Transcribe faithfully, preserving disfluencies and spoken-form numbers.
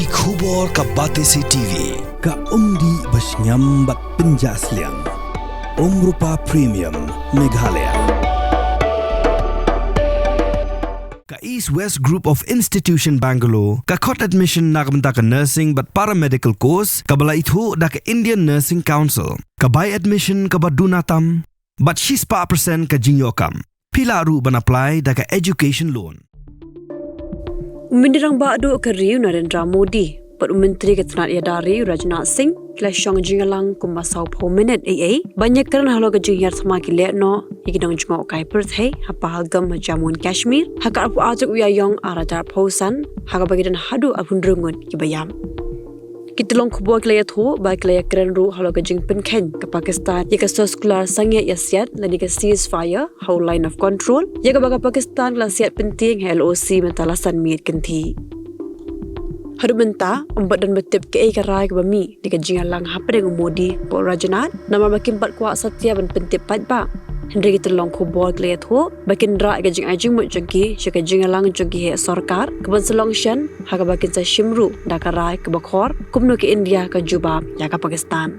Ki khubor ka Batesi T V, ka umdih ba shngiam bad pynjah sliang. Umrupa Premium, Meghalaya. Ka East West Group of Institution Bangalore, ka khot admission na ka bynta ka nursing bad paramedical course, kaba la ithuh da ka Indian Nursing Council, ka bai admission kaba duna tam, bad shispah percent ka jingïoh kam. Phi lah ruh ban apply da ka education loan. U Mynder Rangbah Duh ka ri u Narendra Modi bad u Myntri ka tnat ïada ri u Rajnath Singh ki la shong jingïalang kumba sawphew minit ei ei ban ïakren halor ka jinghiar thma ki lehnoh ïa ki nongjngohkai pyrthei ha Pahalgam ha Jammu and Kashmir ha ka arphew ar tarik u Ïaïong ar hajar arphew san, ha kaba ki don haduh arphew hynriew ngut kiba ïap. Ki tyllong khubor ki la ïathuh ba ki la ïakren ruh halor ka jingpynkheiñ ka Pakistan ïa ka soskular sangeh ïasiat lane ka ceasefire ha u Line of Control, ïa kaba ka Pakistan ka la siat pyntieng ha L O C mynta la san miet kynthih. Haduh mynta ym pat don ba tip kaei ka rai kaba mih na ka jingïalang hapdeng u Modi bad u Rajnath, namar ba kim pat kwah satia ban pyntip paidbah. Hynrei ki tyllong khubor ki la ïathuh ba kin rah ïa ka jingai jingmut jong ki sha ka jingïalang jong ki heh sorkar kaban sa long shen, ha kaba kin sa shim ruh da ka rai kaba khor kumno ka India ka jubab ïa ka Pakistan.